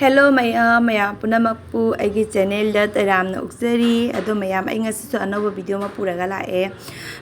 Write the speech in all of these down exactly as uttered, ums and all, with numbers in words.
Hello ꯃꯌꯥꯝ, ꯃꯌꯥꯝ ꯄꯨꯝꯅꯃꯛꯄꯨ ꯑꯩꯒꯤ ꯆꯦꯅꯦꯜꯗ ꯇꯔꯥꯝꯅ ꯑꯣꯛꯆꯔꯤ꯫ ꯑꯗꯣ ꯃꯌꯥꯝ, ꯑꯩ ꯉꯁꯤꯁꯨ ꯑꯅꯧꯕ ꯚꯤꯗꯤꯑꯣ ꯑꯃ ꯄꯨꯔꯒ ꯂꯥꯛꯑꯦ꯫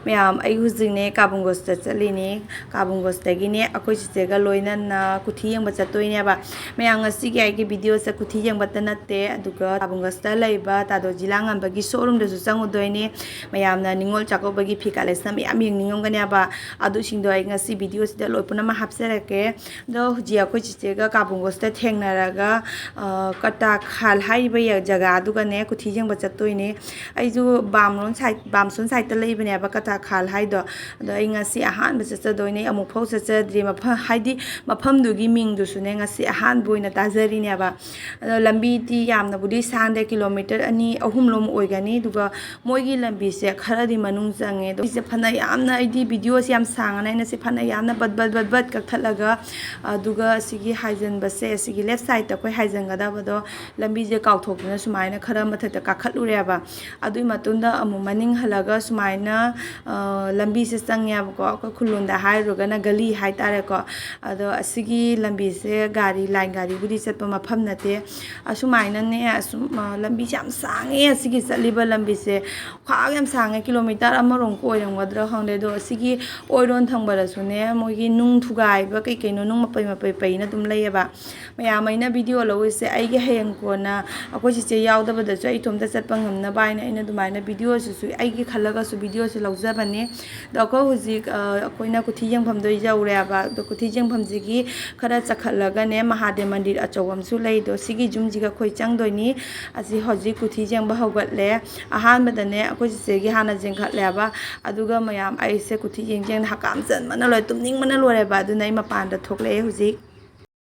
ꯃꯌꯥꯝ, ꯑꯩ ꯍꯧꯖꯤꯛꯅꯦ ꯀꯥꯕꯨꯡꯒꯣꯁꯇ ꯆꯠꯂꯤꯅꯤ꯫ ꯀꯥꯕꯨꯡꯒꯣꯁꯇꯒꯤꯅꯦ ꯑꯩꯈꯣꯏ ꯆꯤꯆꯦꯒ ꯂꯣꯏꯅꯅ ꯀꯨꯊꯤ ꯌꯦꯡꯕ ꯆꯠꯇꯣꯏꯅꯦꯕ꯫ ꯃꯌꯥꯝ, ꯉꯁꯤꯒꯤ ꯑꯩꯒꯤ ꯚꯤꯗꯤꯑꯣꯁꯦ ꯀꯨꯊꯤ ꯌꯦꯡꯕꯇ ꯅꯠꯇꯦ, ꯑꯗꯨꯒ ꯀꯥꯕꯨꯡꯒꯣꯁꯇ ꯂꯩꯕ ꯇꯥꯗꯣ ꯖꯤꯂꯥ ꯉꯝꯕꯒꯤ ꯁꯣꯔꯨꯝꯗꯁꯨ ꯆꯪꯉꯨꯗꯣꯏꯅꯦ꯫ ꯃꯌꯥꯝꯅ ꯅꯤꯉꯣꯜ ꯆꯥꯛꯀꯧꯕꯒꯤ ꯐꯤ ꯀꯂꯦꯛꯁꯟ ꯃꯌꯥꯝ ꯌꯦꯡꯅꯤꯡꯉꯝꯒꯅꯦꯕ꯫ ꯑꯗꯨꯁꯤꯡꯗꯣ ꯑꯩ ꯉꯁꯤ ꯚꯤꯗꯤꯑꯣꯁꯤꯗ ꯂꯣꯏ ꯄꯨꯝꯅꯃꯛ ꯍꯥꯞꯆꯔꯛꯀꯦ꯫ ꯑꯗꯣ ꯍꯧꯖꯤꯛ ꯑꯩꯈꯣꯏ ꯆꯤꯆꯦꯒ ꯀꯥꯕꯨꯡꯒꯣꯁꯇ ꯊꯦꯡꯅꯔꯒ, ꯑ, ꯀꯇꯥꯈꯥꯜ ꯍꯥꯏꯔꯤꯕ ꯌ-, ꯖꯒꯥꯗꯨꯒꯅꯦ ꯀꯨꯊꯤ ꯌꯦꯡꯕ ꯆꯠꯇꯣꯏꯅꯦ꯫ ꯑꯩꯁꯨ ꯕꯥꯝꯔꯣꯟ ꯁꯥꯏꯠ, ꯕꯥꯝꯁꯣꯟ ꯁꯥꯏꯠꯇ ꯂꯩꯕꯅꯦꯕ ꯀꯇꯥꯈꯥꯜ ꯍꯥꯏꯗꯣ꯫ ꯑꯗꯣ ꯑꯩ ꯉꯁꯤ ꯑꯍꯥꯟꯕ ꯆꯠꯆꯗꯣꯏꯅꯦ, ꯑꯃꯨꯛꯐꯥꯎ ꯆꯠꯆꯗ꯭ꯔꯤ꯫ ꯃꯐꯝ, ꯍꯥꯏꯗꯤ ꯃꯐꯝꯗꯨꯒꯤ ꯃꯤꯡꯗꯨꯁꯨꯅꯦ ꯉꯁꯤ ꯑꯍꯥꯟꯕ ꯑꯣꯏꯅ ꯇꯥꯖꯔꯤꯅꯦꯕ꯫ ꯑꯗꯣ ꯂꯝꯕꯤꯗꯤ ꯌꯥꯝꯅꯕꯨꯗꯤ ꯁꯥꯡꯗꯦ, ꯀꯤꯂꯣꯃꯤꯇꯔ ꯑꯅꯤ ꯑꯍꯨꯝꯂꯣꯝ ꯑꯣꯏꯒꯅꯤ꯫ ꯑꯗꯨꯒ ꯃꯣꯏꯒꯤ ꯂꯝꯕꯤꯁꯦ ꯈꯔꯗꯤ ꯃꯅꯨꯡ ꯆꯪꯉꯦ꯫ ꯑꯗꯣ ꯁꯤꯁꯦ ꯐꯅ ꯌꯥꯝꯅ, ꯑꯩꯗꯤ ꯚꯤꯗꯤꯑꯣꯁꯦ ꯌꯥꯝ ꯁꯥꯡꯉꯅ ꯑꯩꯅ ꯁꯤ ꯐꯅ ꯌꯥꯝꯅ ꯕꯠ ꯕꯠ ꯕꯠ ꯕꯠ ꯀꯛꯊꯠꯂꯒ, ꯑꯗꯨꯒ ꯁꯤꯒꯤ ꯍꯥꯏꯖꯤꯟꯕꯁꯦ, ꯁꯤꯒꯤ ꯂꯦꯐ ꯁꯥꯏꯗꯠꯇ ꯑꯩꯈꯣꯏ ꯍꯥꯏꯖꯤꯟꯒꯗꯕꯗꯣ, ꯂꯝꯕꯤꯁꯦ ꯀꯥꯎꯊꯣꯛꯇꯨꯅ ꯁꯨꯃꯥꯏꯅ ꯈꯔ ꯃꯊꯛꯇ ꯀꯥꯈꯠꯂꯨꯔꯦꯕ꯫ ꯑꯗꯨꯒꯤ ꯃꯇꯨꯡꯗ ꯑꯃꯨꯛ ꯃꯅꯤꯡ ꯍꯜꯂꯒ ꯁꯨꯃꯥꯏꯅ, ꯑ, ꯂꯝꯕꯤꯁꯦ ꯆꯪꯉꯦꯕꯀꯣ꯫ ꯑꯩꯈꯣꯏ ꯈꯨꯜꯂꯣꯟꯗ ꯍꯥꯏꯔꯨꯔꯒꯅ ꯒꯂꯤ ꯍꯥꯏꯇꯥꯔꯦꯀꯣ꯫ ꯑꯗꯣ ꯑꯁꯤꯒꯤ ꯂꯝꯕꯤꯁꯦ ꯒꯥꯔꯤ, ꯂꯥꯏꯟ ꯒꯥꯔꯤꯕꯨꯗꯤ ꯆꯠꯄ ꯃꯐꯝ ꯅꯠꯇꯦ꯫ ꯑꯁꯨꯃꯥꯏꯅꯅꯦ, ꯑꯁꯨꯝ, ꯑ, ꯂꯝꯕꯤꯁꯦ ꯌꯥꯝ ꯁꯥꯡꯉꯦ꯫ ꯑꯁꯤꯒꯤ ꯆꯠꯂꯤꯕ ꯂꯝꯕꯤꯁꯦ ꯈ꯭ꯋꯥꯡ ꯌꯥꯝ ꯁꯥꯡꯉꯦ, ꯀꯤꯂꯣꯃꯤꯇꯔ ꯑꯃꯔꯣꯝ ꯑꯣꯏꯔꯝꯒꯗ꯭ꯔꯥ ꯈꯪꯗꯦ꯫ ꯑꯗꯣ ꯑꯁꯤꯒꯤ ꯑꯣꯏꯔꯣꯟ ꯊꯪꯕꯗꯁꯨꯅꯦ, ꯃꯣꯏꯒꯤ ꯅꯨꯡ ꯊꯨꯒꯥꯏꯕ ꯀꯩ ꯀꯩꯅꯣ, ꯅꯨꯡ ꯃꯄꯩ ꯃꯄꯩ ꯄꯩꯅ ꯑꯗꯨꯝ ꯂꯩꯌꯦꯕ꯫ ꯃꯌꯥꯝ, ꯑꯩꯅ ꯚꯤꯗꯤꯑꯣ ꯂꯧꯔꯤꯁꯦ ꯑꯩꯒꯤ ꯍꯌꯦꯡ ꯀꯣꯟꯅ ꯑꯩꯈꯣꯏ ꯆꯤꯆꯦ ꯌꯥꯎꯗꯕꯗꯁꯨ ꯑꯩ ꯏꯇꯣꯝꯇ ꯆꯠꯄ ꯉꯝꯅꯕ ꯍꯥꯏꯅ ꯑꯩꯅ ꯑꯗꯨꯃꯥꯏꯅ ꯚꯤꯗꯤꯑꯣꯁꯤꯁꯨ ꯑꯩꯒꯤ ꯈꯜꯂꯒꯁꯨ ꯚꯤꯗꯤꯑꯣꯁꯤ ꯂꯧꯖꯕꯅꯦ꯫ ꯑꯗꯣ ꯑꯩꯈꯣꯏ ꯍꯧꯖꯤꯛ, ꯑ, ꯑꯩꯈꯣꯏꯅ ꯀꯨꯊꯤ ꯌꯦꯡꯐꯝꯗꯣ ꯌꯧꯔꯦꯕ꯫ ꯑꯗꯣ ꯀꯨꯊꯤ ꯌꯦꯡꯐꯝꯁꯤꯒꯤ ꯈꯔ ꯆꯈꯠꯂꯒꯅꯦ ꯃꯍꯥꯗꯦꯕ ꯃꯟꯗꯤꯔ ꯑꯆꯧꯕ ꯑꯃꯁꯨ ꯂꯩ꯫ ꯑꯗꯣ ꯁꯤꯒꯤ ꯌꯨꯝꯁꯤꯒ ꯑꯩꯈꯣꯏ ꯆꯪꯗꯣꯏꯅꯤ꯫ ꯑꯁꯤ ꯍꯧꯖꯤꯛ ꯀꯨꯊꯤ ꯌꯦꯡꯕ ꯍꯧꯒꯠꯂꯦ꯫ ꯑꯍꯥꯟꯕꯗꯅꯦ ꯑꯩꯈꯣꯏ ꯆꯤꯆꯦꯒꯤ ꯍꯥꯟꯅ ꯆꯦꯟꯈꯠꯂꯦꯕ꯫ ꯑꯗꯨꯒ ꯃꯌꯥꯝ, ꯑꯩꯁꯦ ꯀꯨꯊꯤ ꯌꯦꯡ ꯌꯦꯡꯅ ꯍꯀꯥꯝ ꯆꯟꯕꯅ ꯂꯣꯏꯔꯦ, ꯇꯨꯝꯅꯤꯡꯕꯅ ꯂꯣꯏꯔꯦꯕ꯫ ꯑꯗꯨꯅ ꯑꯩ ꯃꯄꯥꯟꯗ ꯊꯣꯛꯂꯛꯑꯦ ꯍꯧꯖꯤꯛ꯫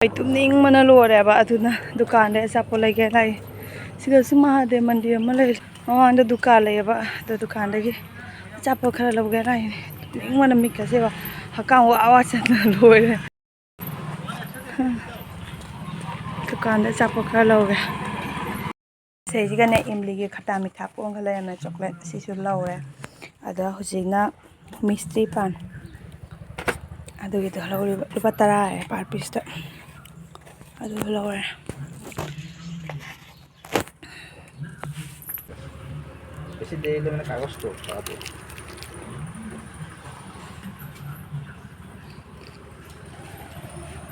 ꯑꯩ ꯇꯨꯝꯅꯤꯡꯕꯅ ꯂꯣꯏꯔꯦꯕ꯫ ꯑꯗꯨꯅ ꯗꯨꯀꯥꯟꯗ ꯑꯆꯥꯄꯣꯠ ꯂꯩꯒꯦ ꯂꯥꯛꯏ꯫ ꯁꯤꯗꯁꯨ ꯃꯍꯥꯗꯦꯕ ꯃꯟꯗꯤꯔ ꯑꯃ ꯂꯩ꯫ ꯃꯃꯥꯡꯗ ꯗꯨꯀꯥꯟ ꯂꯩꯌꯦꯕ꯫ ꯑꯗꯣ ꯗꯨꯀꯥꯟꯗꯒꯤ ꯑꯆꯥꯄꯣꯠ ꯈꯔ ꯂꯧꯒꯦ ꯂꯥꯛꯏꯅꯦ꯫ ꯇꯨꯝꯅꯤꯡꯕꯅ ꯃꯤꯠꯀꯁꯦ ꯍꯀꯥꯝ ꯋꯥ ꯋꯥ ꯆꯟꯗꯅ ꯂꯣꯏꯔꯦ꯫ ꯗꯨꯀꯥꯟꯗ ꯑꯆꯥꯄꯣꯠ ꯈꯔ ꯂꯧꯒꯦ꯫ ꯁꯤꯁꯤꯒꯅꯦ ꯏꯝꯂꯤꯒꯤ ꯈꯇꯥ ꯃꯤꯊꯥ ꯄꯣꯝꯒ ꯂꯩꯔꯝꯃꯦ, ꯆꯣꯀ꯭ꯂꯦꯠ꯫ ꯁꯤꯁꯨ ꯂꯧꯔꯦ꯫ ꯑꯗ ꯍꯧꯖꯤꯛꯅ ꯃꯤꯁꯇ꯭ꯔꯤ ꯄꯥꯟ ꯑꯗꯨꯒꯤꯗꯣ ꯂꯧꯔꯤꯕ, ꯂꯨꯄꯥ ꯇꯔꯥ ꯍꯥꯏ ꯄꯥꯔ ꯄꯤꯁꯇ꯫ ꯑꯗꯨ ꯂꯧꯔꯦ꯫ বেশি দেরি হলে মানে কাগজ তো খারাপ হবে।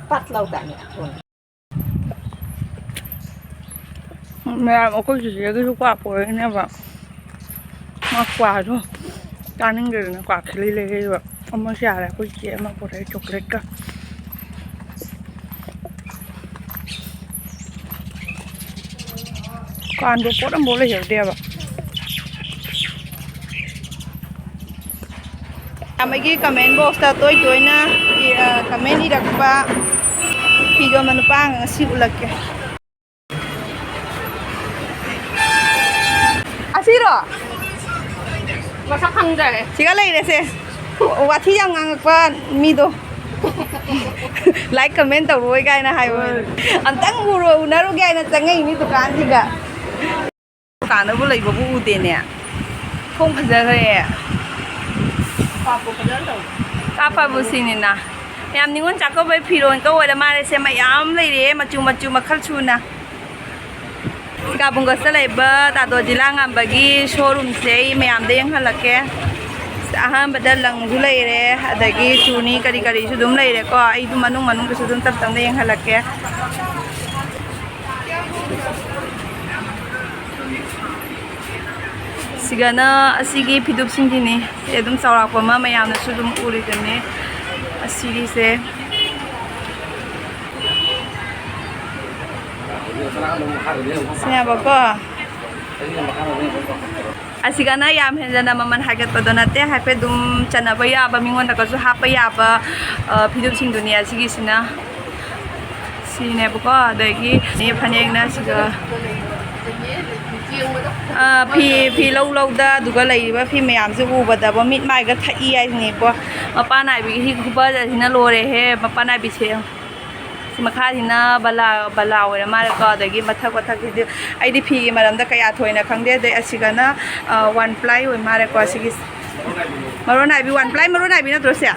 ꯄꯠꯂꯧꯗꯥꯏꯅꯦ ꯑꯊꯣꯟ꯫ ꯃꯌꯥꯝ ꯑꯩꯈꯣꯏ ꯆꯤꯆꯦꯒꯤꯁꯨ ꯀ꯭ꯋꯥ ꯄꯨꯔꯛꯏꯅꯦꯕ꯫ ꯃꯥ ꯀ꯭ꯋꯥꯗꯣ ꯆꯥꯅꯤꯡꯗꯗꯅ ꯀ꯭ꯋꯥ ꯈꯤꯂꯤ ꯂꯩꯔꯛꯏꯕ꯫ ꯑꯃꯁꯨ ꯌꯥꯔꯦ, ꯑꯩꯈꯣꯏ ꯆꯤꯆꯦ ꯑꯃ ꯄꯨꯔꯛꯑꯦ ꯆꯣꯀ꯭ꯂꯦꯠꯀ꯫ ꯗꯨꯀꯥꯟꯗꯣ ꯄꯣꯠ ꯑꯝꯐꯥꯎ ꯂꯩꯍꯧꯗꯦꯕ꯫ ꯑꯃꯒꯤ comment box ꯇ ꯇꯣꯏ ꯇꯣꯏꯅ ꯏ-, ꯑ, comment ꯏꯔꯛꯄ ꯐꯤ ꯌꯣꯟꯕ ꯅꯨꯄꯥ ꯑꯃ ꯉꯁꯤ ꯎꯠꯂꯛꯀꯦ꯫ ꯑꯁꯤꯔꯣ? ꯃꯁꯛ ꯈꯪꯗꯔꯦ꯫ ꯁꯤꯒ ꯂꯩꯔꯦꯁꯦ꯫ ꯋꯥꯊꯤ ꯌꯥꯝ ꯉꯥꯡꯉꯛꯄ ꯃꯤꯗꯣ꯫ Like comment ꯇꯧꯔꯣꯏ ꯀꯥꯏꯅ ꯍꯥꯏꯕ ꯃꯤꯗꯣ꯫ ꯑꯝꯇꯪ ꯎꯔꯣ-, ꯎꯅꯔꯨꯒꯦ ꯍꯥꯏꯅ ꯆꯪꯉꯛꯏꯅꯤ ꯗꯨꯀꯥꯟꯁꯤꯗ꯫ ꯗꯨꯀꯥꯟꯗꯕꯨ ꯂꯩꯕꯕꯨ ꯎꯗꯦꯅꯦ꯫ ꯊꯣꯡ ꯐꯖꯈ꯭ꯔꯦ꯫ ꯀꯥꯞꯄꯕꯨ ꯁꯤꯅꯤꯅ꯫ ꯌꯥꯝ ꯅꯤꯉꯣꯜ ꯆꯥꯛꯀꯧꯕꯩ ꯐꯤꯔꯣꯟꯒ ꯑꯣꯏꯔ ꯃꯥꯜꯂꯦꯁꯦ, ꯃꯌꯥꯝ ꯂꯩꯔꯦ, ꯃꯆꯨ ꯃꯆꯨ ꯃꯈꯜ ꯁꯨꯅ꯫ ꯀꯥꯕꯨꯡꯒꯁꯇ ꯂꯩꯕ ꯇꯥꯗꯣ ꯖꯤꯂꯥ ꯉꯥꯝꯕꯒꯤ showroom ꯁꯦ ꯑꯩ ꯃꯌꯥꯝꯗ ꯌꯦꯡꯍꯜꯂꯛꯀꯦ꯫ ꯑꯍꯥꯟꯕꯗ ꯂꯪꯁꯨ ꯂꯩꯔꯦ, ꯑꯗꯒꯤ ꯆꯨꯅꯤ ꯀꯔꯤ ꯀꯔꯤꯁꯨ ꯑꯗꯨꯝ ꯂꯩꯔꯦꯀꯣ꯫ ꯑꯩ ꯑꯗꯨꯝ ꯃꯅꯨꯡ ꯃꯅꯨꯡꯗꯁꯨ ꯑꯗꯨꯝ ꯇꯞ ꯇꯞꯅ ꯌꯦꯡꯍꯜꯂꯛꯀꯦ꯫ ꯁꯤꯒꯅ ꯑꯁꯤꯒꯤ ꯐꯤꯗꯨꯞꯁꯤꯡꯁꯤꯅꯤ꯫ ꯁꯤ ꯑꯗꯨꯝ ꯆꯥꯎꯔꯥꯛꯄ ꯑꯃ ꯃꯌꯥꯝꯅꯁꯨ ꯑꯗꯨꯝ ꯎꯔꯤꯗꯨꯅꯤ꯫ ꯑꯁꯤꯒꯤꯁꯦ ꯁꯤꯅꯦꯕꯀꯣ꯫ ꯑꯁꯤꯒꯅ ꯌꯥꯝ ꯍꯦꯟꯖꯟꯅ ꯃꯃꯜ ꯍꯥꯏꯒꯠꯄꯗꯣ ꯅꯠꯇꯦ, ꯍꯥꯏꯐꯦꯠ ꯑꯗꯨꯝ ꯆꯟꯅꯕ ꯌꯥꯕ, ꯃꯤꯉꯣꯟꯗꯒꯁꯨ ꯍꯥꯞꯄ ꯌꯥꯕ, ꯑ, ꯐꯤꯗꯨꯞꯁꯤꯡꯗꯨꯅꯤ ꯑꯁꯤꯒꯤꯁꯤꯅ꯫ ꯁꯤꯅꯦꯕꯀꯣ꯫ ꯑꯗꯒꯤ ꯐꯅꯦꯛꯅ ꯁꯤꯒ, ꯑ, ꯐꯤ, ꯐꯤ ꯂꯧ ꯂꯧꯗ ꯑꯗꯨꯒ ꯂꯩꯔꯤꯕ ꯐꯤ ꯃꯌꯥꯝꯁꯦ ꯎꯕꯗꯕꯣ ꯃꯤꯠ ꯃꯥꯏꯒ ꯊꯛꯏ ꯍꯥꯏꯁꯤꯅꯦꯕꯣ꯫ ꯃꯄꯥꯟ ꯅꯥꯏꯕꯤꯒꯤ ꯍꯤ ꯈꯨꯐꯖꯁꯤꯅ ꯂꯣꯏꯔꯦꯍꯦ, ꯃꯄꯥꯟ ꯅꯥꯏꯕꯤꯁꯦ꯫ ꯁꯤ ꯃꯈꯥꯁꯤꯅ ꯕꯂꯥ, ꯕꯂꯥ ꯑꯣꯏꯔ ꯃꯥꯜꯂꯦꯀꯣ꯫ ꯑꯗꯒꯤ ꯃꯊꯛ, ꯃꯊꯛꯁꯤꯗꯤ ꯑꯩꯗꯤ ꯐꯤꯒꯤ ꯃꯔꯝꯗ ꯀꯌꯥ ꯊꯣꯏꯅ ꯈꯪꯗꯦ꯫ ꯑꯗꯩ ꯑꯁꯤꯒꯅ, ꯑ, one ply ꯑꯣꯏ ꯃꯥꯜꯂꯦꯀꯣ ꯁꯤꯒꯤꯁꯦ꯫ ꯃꯔꯣꯟ ꯅꯥꯏꯕꯤ, ꯋꯥꯟ ꯄ꯭ꯂꯥꯏ ꯃꯔꯣꯟ ꯅꯥꯏꯕꯤ ꯅꯠꯇ꯭ꯔꯣ ꯁꯦ?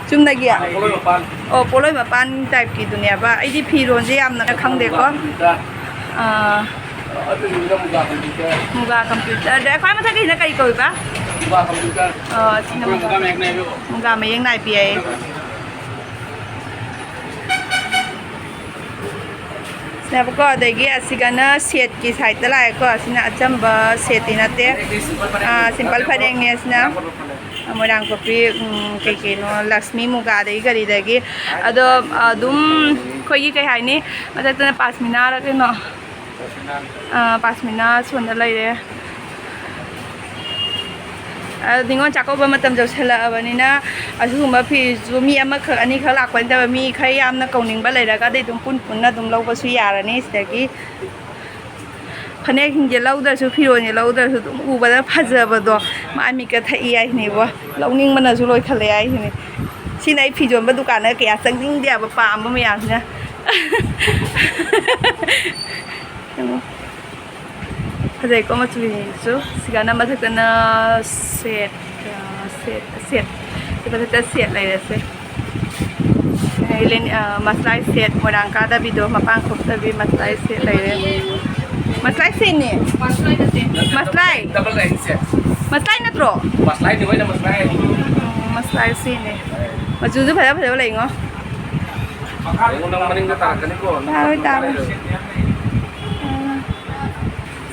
ꯆꯨꯝꯅꯒꯤ? ꯑꯣ, ꯄꯣꯠꯂꯣꯏ ꯃꯄꯥꯟ ꯇꯥꯏꯞꯀꯤꯗꯨꯅꯦꯕ꯫ ꯑꯩꯗꯤ ꯐꯤꯔꯣꯟꯁꯦ ꯌꯥꯝꯅ ꯈꯪꯗꯦꯀꯣ꯫ ꯑꯥ, ꯃꯨꯒꯥ ꯀꯝꯄ꯭ꯌꯨꯇꯔ꯫ ꯑꯗꯩ ꯈ꯭ꯋꯥꯏ ꯃꯊꯛꯀꯤꯁꯤꯅ ꯀꯔꯤ ꯀꯧꯏꯕ? ꯑꯣ, ꯑꯁꯤꯅ ꯃꯨꯒꯥ ꯃꯌꯦꯛ ꯅꯥꯏꯕꯤ ꯍꯥꯏꯌꯦ꯫ ꯁꯤꯅꯦꯕꯀꯣ, ꯑꯗꯒꯤ ꯑꯁꯤꯒꯅ ꯁꯦꯠꯀꯤ ꯁꯥꯏꯠꯇ ꯂꯥꯛꯑꯦꯀꯣ꯫ ꯑꯁꯤꯅ ꯑꯆꯝꯕ ꯁꯦꯠꯇꯤ ꯅꯠꯇꯦ, ꯁꯤꯝꯄꯜ ꯐꯅꯦꯛꯅꯦ ꯑꯁꯤꯅ꯫ ꯃꯣꯏꯔꯥꯡ ꯄꯣꯛꯄꯤ, ꯎꯝ, ꯀꯩ ꯀꯩꯅꯣ, ꯂꯛꯁꯃꯤ ꯃꯨꯒꯥꯗꯒꯤ ꯀꯔꯤꯗꯒꯤ꯫ ꯑꯗꯣ ꯑꯗꯨꯝ ꯑꯩꯈꯣꯏꯒꯤ ꯀꯩ ꯍꯥꯏꯅꯤ, ꯃꯊꯛꯇꯅ ꯄꯥꯁꯃꯤꯅꯥꯔ ꯀꯩꯅꯣ, ꯑꯥ, ꯄꯥꯁꯃꯤꯅꯥ ꯁꯣꯝꯗ ꯂꯩꯔꯦ꯫ ꯑꯗꯣ ꯅꯤꯉꯣꯜ ꯆꯥꯛꯀꯧꯕ ꯃꯇꯝ ꯌꯧꯁꯜꯂꯛꯑꯕꯅꯤꯅ ꯑꯁꯤꯒꯨꯝꯕ ꯐꯤꯁꯨ ꯃꯤ ꯑꯃꯈꯛ ꯑꯅꯤꯈꯛ ꯂꯥꯛꯄ ꯅꯠꯇꯕ, ꯃꯤ ꯈꯔ ꯌꯥꯝꯅ ꯀꯧꯅꯤꯡꯕ ꯂꯩꯔꯒꯗꯤ ꯑꯗꯨꯝ ꯄꯨꯟ ꯄꯨꯟꯅ ꯑꯗꯨꯝ ꯂꯧꯕꯁꯨ ꯌꯥꯔꯅꯤ ꯁꯤꯗꯒꯤ꯫ ꯐꯅꯦꯛꯁꯤꯡꯁꯦ ꯂꯧꯗ꯭ꯔꯁꯨ, ꯐꯤꯔꯣꯜꯁꯦ ꯂꯧꯗ꯭ꯔꯁꯨ ꯑꯗꯨꯝ ꯎꯕꯗ ꯐꯖꯕꯗꯣ ꯃꯥꯏ ꯃꯤꯠꯀ ꯊꯛꯏ ꯍꯥꯏꯁꯤꯅꯦꯕꯣ꯫ ꯂꯧꯅꯤꯡꯕꯅꯁꯨ ꯂꯣꯏꯈꯠꯂꯛꯑꯦ ꯍꯥꯏꯁꯤꯅꯦ꯫ ꯁꯤꯅ ꯑꯩ ꯐꯤꯖꯣꯟꯕ ꯗꯨꯀꯥꯟꯗ ꯀꯌꯥ ꯆꯪꯅꯤꯡꯗꯦꯕ, ꯄꯥꯝꯕ ꯃꯌꯥꯝꯁꯤꯅ꯫ ꯐꯖꯩꯀꯣ ꯃꯆꯨꯁꯤꯡꯁꯤꯁꯨ꯫ ꯁꯤꯒꯅ ꯃꯊꯛꯇꯅ ꯁꯦꯠ, ꯑ, ꯁꯦꯠ, ꯁꯦꯠ꯫ ꯁꯤ ꯃꯊꯛꯇ ꯁꯦꯠ ꯂꯩꯔꯦꯁꯦ꯫ ꯑꯩ ꯂꯦꯅꯤ-, ꯑ, ꯃꯁꯂꯥꯏ ꯁꯦꯠ, ꯃꯣꯏꯔꯥꯡ ꯀꯥꯗꯕꯤꯗꯣ, ꯃꯄꯥꯟ ꯈꯣꯛꯇꯕꯤ ꯃꯁꯂꯥꯏ ꯁꯦꯠ ꯂꯩꯔꯦ꯫ ꯃꯁꯂꯥꯏ ꯁꯦꯠꯅꯤ? ꯃꯁꯂꯥꯏ? Double line set. ꯃꯁꯂꯥꯏ ꯅꯠꯇ꯭ꯔꯣ? ꯃꯁꯂꯥꯏꯅꯤ, ꯍꯣꯏꯅ ꯃꯁꯂꯥꯏ꯫ ꯎꯝ, ꯃꯁꯂꯥꯏ ꯁꯦꯠꯅꯤ꯫ ꯃꯆꯨꯁꯨ ꯐꯖ ꯐꯖꯕ ꯂꯩꯉꯣ꯫ ꯃꯈꯥꯗ ꯅꯪ ꯃꯅꯤꯡꯗ ꯇꯥꯔꯛꯀꯅꯤꯀꯣ꯫ ꯇꯥꯔꯣꯏ, ꯇꯥꯔꯣꯏ꯫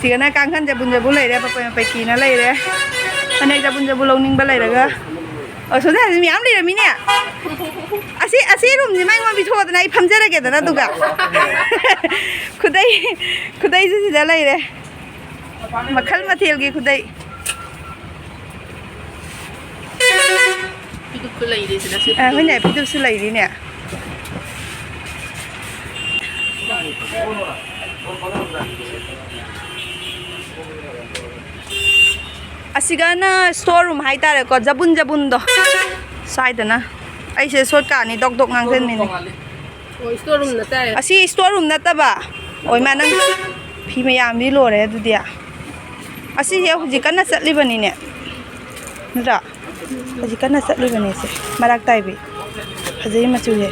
ꯁꯤꯒꯅ ꯀꯥꯡꯈꯟ ꯆꯕꯨꯟ ꯆꯕꯨꯟ ꯂꯩꯔꯦ, ꯄꯄꯩ ꯃꯄꯩ ꯀꯤꯅ ꯂꯩꯔꯦ꯫ ꯐꯅꯦꯛ ꯆꯕꯨꯟ ꯆꯕꯨꯟ ꯂꯧꯅꯤꯡꯕ ꯂꯩꯔꯒ꯫ ꯑꯣ, ꯁꯣꯝꯗ ꯃꯌꯥꯝ ꯂꯩꯔꯝꯃꯤꯅꯦ꯫ ꯑꯁꯤ, ꯑꯁꯤ ꯔꯨꯝꯁꯤꯃ ꯑꯩꯉꯣꯟꯗ ꯄꯤꯊꯣꯛꯑꯗꯅ ꯑꯩ ꯐꯝꯖꯔꯒꯦꯗꯅ ꯑꯗꯨꯒ꯫ ꯈꯨꯗꯩ, ꯈꯨꯗꯩꯁꯨ ꯁꯤꯗ ꯂꯩꯔꯦ꯫ ꯃꯈꯜ ꯃꯊꯦꯜꯒꯤ ꯈꯨꯗꯩ꯫ ꯐꯤꯗꯨꯛꯁꯨ ꯂꯩꯔꯤꯁꯤꯅ ꯁꯤ ꯑ, ꯍꯣꯏꯅꯦ, ꯐꯤꯗꯨꯛꯁꯨ ꯂꯩꯔꯤꯅꯦ꯫ ꯑꯁꯤꯒꯅ store room ꯍꯥꯏꯇꯥꯔꯦꯀꯣ, ꯖꯕꯨꯟ ꯖꯕꯨꯟꯗꯣ꯫ ꯁ꯭ꯋꯥꯏꯗꯅ ꯑꯩꯁꯦ short ꯀꯥꯅꯤ, ꯗꯣꯛ ꯗꯣꯛ ꯉꯥꯡꯁꯤꯟꯃꯤꯅꯦ꯫ ꯇꯣꯉꯥꯜꯂꯤ꯫ ꯑꯣ, store room ꯅꯠꯇꯥꯔꯦ꯫ ꯑꯁꯤ store room ꯅꯠꯇꯕ? ꯑꯣ, ꯏꯃꯥ, ꯅꯪ ꯐꯤ ꯃꯌꯥꯝꯗꯤ ꯂꯣꯏꯔꯦ ꯑꯗꯨꯗꯤ꯫ ꯑꯁꯤꯁꯦ ꯍꯧꯖꯤꯛ ꯀꯟꯅ ꯆꯠꯂꯤꯕꯅꯤꯅꯦ꯫ ꯅꯠꯇ꯭ꯔꯥ? ꯍꯧꯖꯤꯛ ꯀꯟꯅ ꯆꯠꯂꯤꯕꯅꯦ ꯁꯦ꯫ ꯃꯔꯥꯛ ꯇꯥꯏꯕꯤ꯫ ꯐꯖꯩ ꯃꯆꯨꯁꯦ꯫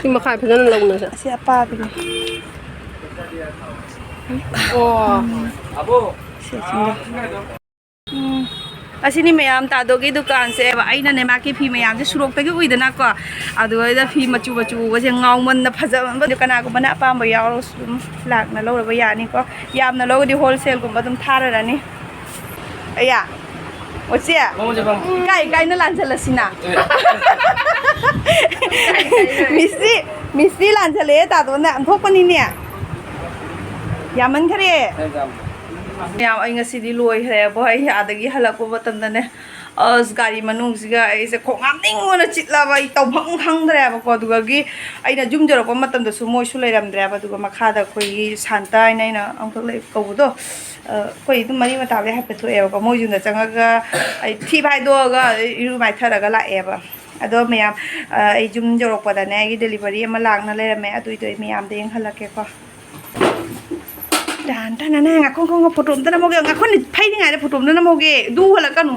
ꯁꯤ ꯃꯈꯥꯏ ꯐꯖꯅ ꯂꯧꯅꯁꯦ꯫ ꯑꯁꯤ ꯑꯄꯥꯕꯤꯅꯦ꯫ ꯑꯣ꯫ ꯁꯦ, ꯁꯤꯒ꯫ ꯎꯝ꯫ ꯑꯁꯤꯅꯤ ꯃꯌꯥꯝ ꯇꯥꯗꯣꯒꯤ ꯗꯨꯀꯥꯟꯁꯦ꯫ ꯑꯩꯅꯅꯦ ꯃꯥꯒꯤ ꯐꯤ ꯃꯌꯥꯝꯁꯦ ꯁꯨꯔꯣꯛꯇꯒꯤ ꯎꯏꯗꯅꯀꯣ꯫ ꯑꯗꯨꯗ ꯐꯤ ꯃꯆꯨ ꯃꯆꯨ ꯎꯕꯁꯦ ꯉꯥꯎꯃꯟꯅ ꯐꯖꯃꯟꯕꯗ ꯀꯅꯥꯒꯨꯝꯕꯅ ꯑꯄꯥꯝꯕ ꯌꯥꯎꯔꯁꯨ ꯑꯗꯨꯝ ꯂꯥꯛꯅ ꯂꯧꯔꯕ ꯌꯥꯅꯤꯀꯣ꯫ ꯌꯥꯝꯅ ꯂꯧꯔꯗꯤ ꯍꯣꯜꯁꯦꯜꯒꯨꯝꯕ ꯑꯗꯨꯝ ꯊꯥꯔꯔꯅꯤ꯫ ꯑꯌꯥ꯫ ꯑꯣꯆꯦ꯫ ꯃꯃꯣꯟꯁꯦ ꯐꯝ꯫ ꯀꯥꯏ ꯀꯥꯏꯅ ꯂꯥꯟꯖꯜꯂꯁꯤꯅ꯫ ꯃꯤꯁꯇꯤ ꯃꯤꯁꯇꯤ ꯂꯥꯟꯖꯜꯂꯛꯑꯦ ꯇꯥꯗꯣꯅ ꯑꯣꯟꯊꯣꯛꯄꯅꯤꯅꯦ꯫ ꯌꯥꯝꯃꯟꯈꯔꯦ꯫ ꯌꯥꯝ ꯌꯥꯝ꯫ ꯌꯥꯝ, ꯑꯩ ꯉꯁꯤꯗꯤ ꯂꯣꯏꯈ꯭ꯔꯦꯕꯣ꯫ ꯑꯩ ꯑꯥꯗꯒꯤ ꯍꯜꯂꯛꯄ ꯃꯇꯝꯗꯅꯦ, ꯑꯁ, ꯒꯥꯔꯤ ꯃꯅꯨꯡꯁꯤꯒ ꯑꯩꯁꯦ ꯈꯣꯡ ꯍꯥꯝꯅꯤꯡꯕꯅ ꯆꯤꯠꯂꯕ, ꯑꯩ ꯇꯧꯐꯝ ꯈꯪꯗ꯭ꯔꯦꯕꯀꯣ꯫ ꯑꯗꯨꯗꯒꯤ ꯑꯩꯅ ꯌꯨꯝ ꯌꯧꯔꯛꯄ ꯃꯇꯝꯗꯁꯨ ꯃꯣꯏꯁꯨ ꯂꯩꯔꯝꯗ꯭ꯔꯦꯕ꯫ ꯑꯗꯨꯒ ꯃꯈꯥꯗ ꯑꯩꯈꯣꯏꯒꯤ ꯁꯥꯟꯇ ꯍꯥꯏꯅ ꯑꯩꯅ ꯑꯃꯈꯛ ꯂꯩ ꯀꯧꯕꯗꯣ, ꯑ, ꯑꯩꯈꯣꯏ ꯑꯗꯨꯝ ꯃꯔꯤ ꯃꯇꯥ ꯂꯣꯏ ꯍꯥꯏꯐꯦꯠ ꯊꯣꯛꯑꯦꯕꯀꯣ꯫ ꯃꯣꯏ ꯌꯨꯝꯗ ꯆꯪꯉꯒ ꯑꯩ ꯊꯤ ꯐꯥꯏꯗꯣꯛꯑꯒ ꯏꯔꯨ ꯃꯥꯏꯊꯔꯒ ꯂꯥꯛꯑꯦꯕ꯫ ꯑꯗꯣ ꯃꯌꯥꯝ, ꯑ, ꯑꯩ ꯌꯨꯝ ꯌꯧꯔꯛꯄꯗꯅꯦ ꯑꯩꯒꯤ ꯗꯦꯂꯤꯚꯔꯤ ꯑꯃ ꯂꯥꯛꯅ ꯂꯩꯔꯝꯃꯦ꯫ ꯑꯗꯨꯏꯗꯣ ꯑꯩ ꯃꯌꯥꯝꯗ ꯌꯦꯡꯍꯜꯂꯛꯀꯦꯀꯣ꯫ ꯇꯥꯟ ꯇꯥꯟ ꯅꯥ ꯅꯥ꯫ ꯉꯥꯈꯣ, ꯉꯥꯈꯣ, ꯉꯥꯈꯣ, ꯐꯣꯇꯣ ꯑꯝꯇ ꯅꯝꯍꯧꯒꯦ꯫ ꯉꯥꯈꯣ, ꯐꯩꯔꯤꯉꯩꯗ ꯐꯣꯇꯣ ꯑꯝꯇ ꯅꯝꯍꯧꯒꯦ꯫ ꯑꯗꯨ ꯍꯜꯂꯛꯀꯅꯨ꯫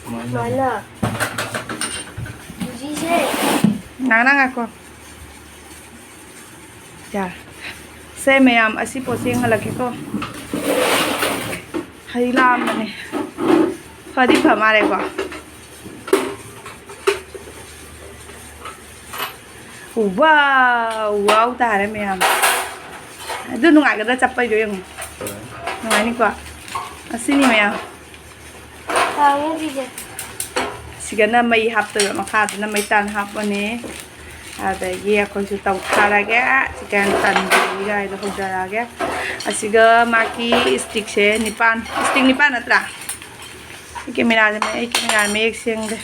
ꯁꯨꯃꯥꯏꯅ꯫ ꯅꯥ ꯅꯥ, ꯉꯥꯈꯣ꯫ ꯌꯥꯔꯦ꯫ ꯁꯦ ꯃꯌꯥꯝ, ꯑꯁꯤ ꯄꯣꯠꯁꯦ ꯌꯦꯡꯍꯜꯂꯛꯀꯦꯀꯣ꯫ ꯍꯩ ꯂꯥꯝꯕꯅꯦ꯫ ꯐꯗꯤ ꯐ ꯃꯥꯜꯂꯦꯀꯣ꯫ ꯋꯥꯎ, ꯋꯥꯎ ꯇꯥꯔꯦ ꯃꯌꯥꯝ꯫ ꯑꯗꯨ ꯅꯨꯡꯉꯥꯏꯒꯗ꯭ꯔꯥ ꯆꯞꯄꯩꯗꯣ ꯌꯦꯡꯉꯣ꯫ ꯅꯨꯡꯉꯥꯏꯅꯤꯀꯣ꯫ ꯑꯁꯤꯅꯤ ꯃꯌꯥꯝ꯫ ꯍꯥꯎꯅꯤ ꯁꯤꯁꯦ꯫ ꯁꯤꯒꯅ ꯃꯩ ꯍꯥꯞꯇꯣꯏꯕ, ꯃꯈꯥꯗꯅ ꯃꯩꯇꯥꯟ ꯍꯥꯞꯄꯅꯤ꯫ ꯑꯗꯒꯤ ꯑꯩꯈꯣꯏꯁꯨ ꯇꯧꯊꯔꯒꯦ꯫ ꯆꯤꯛꯀꯟ ꯇꯟꯗꯨꯔꯤꯒꯥꯏꯗꯣ ꯍꯧꯖꯔꯛꯑꯒꯦ꯫ ꯑꯁꯤꯒ ꯃꯥꯒꯤ ꯏꯁꯇꯤꯛꯁꯦ ꯅꯤꯄꯥꯟ, ꯏꯁꯇꯤꯛ ꯅꯤꯄꯥꯟ ꯅꯠꯇ꯭ꯔꯥ? ꯑꯩ ꯀꯦꯃꯦꯔꯥꯁꯦ, ꯑꯩ ꯀꯦꯃꯦꯔꯥ ꯃꯌꯦꯛ ꯁꯦꯡꯗꯦ꯫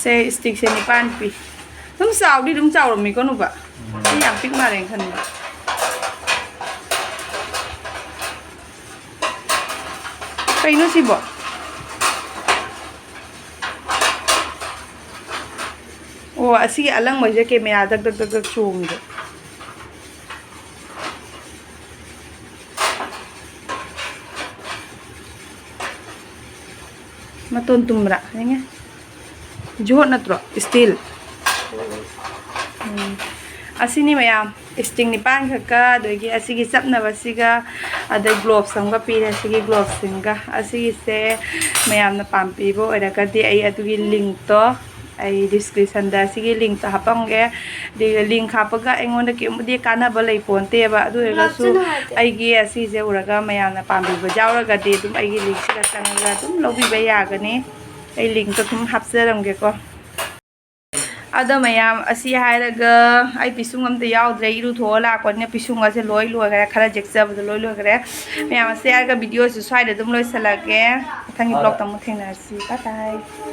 ꯁꯦ, ꯏꯁꯇꯤꯛꯁꯦ ꯅꯤꯄꯥꯟ ꯄꯤ꯫ ꯑꯗꯨꯝ ꯆꯥꯎꯗꯤ ꯑꯗꯨꯝ ꯆꯥꯎꯔꯝꯃꯤꯀꯣ, ꯅꯨꯕ? ꯑꯩ ꯌꯥꯝ ꯄꯤꯛ ꯃꯥꯜꯂꯦꯅ ꯈꯟꯕ꯫ ꯀꯩꯅꯣ ꯁꯤꯕꯣ? ꯑꯣ, ꯑꯁꯤꯒꯤ ꯑꯂꯪꯕꯁꯦ ꯀꯦꯃꯦꯔꯥ ꯗꯛ ꯗꯛ ꯗꯛ ꯗꯛ ꯆꯣꯡꯉꯤꯕ꯫ ꯃꯇꯣꯟ ꯇꯨꯝꯕ꯭ꯔꯥ? ꯌꯦꯡꯉꯦ꯫ ꯖꯣꯠ ꯅꯠꯇ꯭ꯔꯣ? ꯏꯁꯇꯤꯜ꯫ ꯎꯝ꯫ ꯑꯁꯤꯅꯤ ꯃꯌꯥꯝ, ꯏꯁꯇꯤꯡ ꯅꯤꯄꯥꯟ ꯈꯛꯀ, ꯑꯗꯒꯤ ꯑꯁꯤꯒꯤ ꯆꯞꯅꯕꯁꯤꯒ, ꯑꯗꯩ ꯒ꯭ꯂꯣꯞꯁ ꯑꯃꯒ ꯄꯤꯔꯦ꯫ ꯑꯁꯤꯒꯤ ꯒ꯭ꯂꯣꯞꯁꯁꯤꯡꯒ, ꯑꯁꯤꯒꯤꯁꯦ ꯃꯌꯥꯝꯅ ꯄꯥꯝꯕꯤꯕ ꯑꯣꯏꯔꯒꯗꯤ ꯑꯩ ꯑꯗꯨꯒꯤ ꯂꯤꯡꯛꯇꯣ ꯑꯩ ꯗꯤꯁꯀ꯭ꯔꯤꯞꯁꯟꯗ ꯑꯁꯤꯒꯤ ꯂꯤꯡꯛꯇꯣ ꯍꯥꯞꯄꯝꯒꯦ꯫ ꯑꯗꯨꯒ ꯂꯤꯡꯛ ꯍꯥꯞꯄꯒ ꯑꯩꯉꯣꯟꯗ ꯀꯩꯝꯕꯨꯗꯤ ꯀꯥꯟꯅꯕ ꯂꯩ ꯄꯣꯟꯇꯦꯕ, ꯑꯗꯨ ꯑꯣꯏꯔꯒꯁꯨ ꯅꯨꯡꯉꯥꯏꯇꯦ꯫ ꯑꯩꯒꯤ ꯑꯁꯤꯁꯦ ꯎꯔꯒ ꯃꯌꯥꯝꯅ ꯄꯥꯝꯕꯤꯕ ꯌꯥꯎꯔꯒꯗꯤ ꯑꯗꯨꯝ ꯑꯩꯒꯤ ꯂꯤꯡꯛꯁꯤꯗ ꯆꯪꯉꯒ ꯑꯗꯨꯝ ꯂꯧꯕꯤꯕ ꯌꯥꯒꯅꯤ꯫ ꯑꯩ ꯂꯤꯡꯛꯇꯣ ꯑꯗꯨꯝ ꯍꯥꯞꯆꯔꯝꯒꯦꯀꯣ꯫ ꯑꯗꯣ ꯃꯌꯥꯝ, ꯑꯁꯤ ꯍꯥꯏꯔꯒ ꯑꯩ ꯄꯤꯁꯨꯝ ꯑꯝꯇ ꯌꯥꯎꯗ꯭ꯔꯦ, ꯏꯔꯨꯊꯣꯛꯑ ꯂꯥꯛꯄꯅꯤꯅ ꯄꯤꯁꯨꯝꯒꯁꯦ ꯂꯣꯏ ꯂꯣꯏꯈꯔꯦ, ꯈꯔ ꯖꯦꯛꯆꯕꯗꯣ ꯂꯣꯏ ꯂꯣꯏꯈꯔꯦ꯫ ꯃꯌꯥꯝ, ꯑꯁꯤ ꯍꯥꯏꯔꯒ ꯚꯤꯗꯤꯑꯣꯁꯤ ꯁ꯭ꯋꯥꯏꯗ ꯑꯗꯨꯝ ꯂꯣꯏꯁꯤꯜꯂꯒꯦ꯫ ꯃꯊꯪꯒꯤ ꯕ꯭ꯂꯣꯛꯇ ꯑꯃꯨꯛ ꯊꯦꯡꯅꯔꯁꯤ꯫ ꯕꯥꯏ ꯕꯥꯏ꯫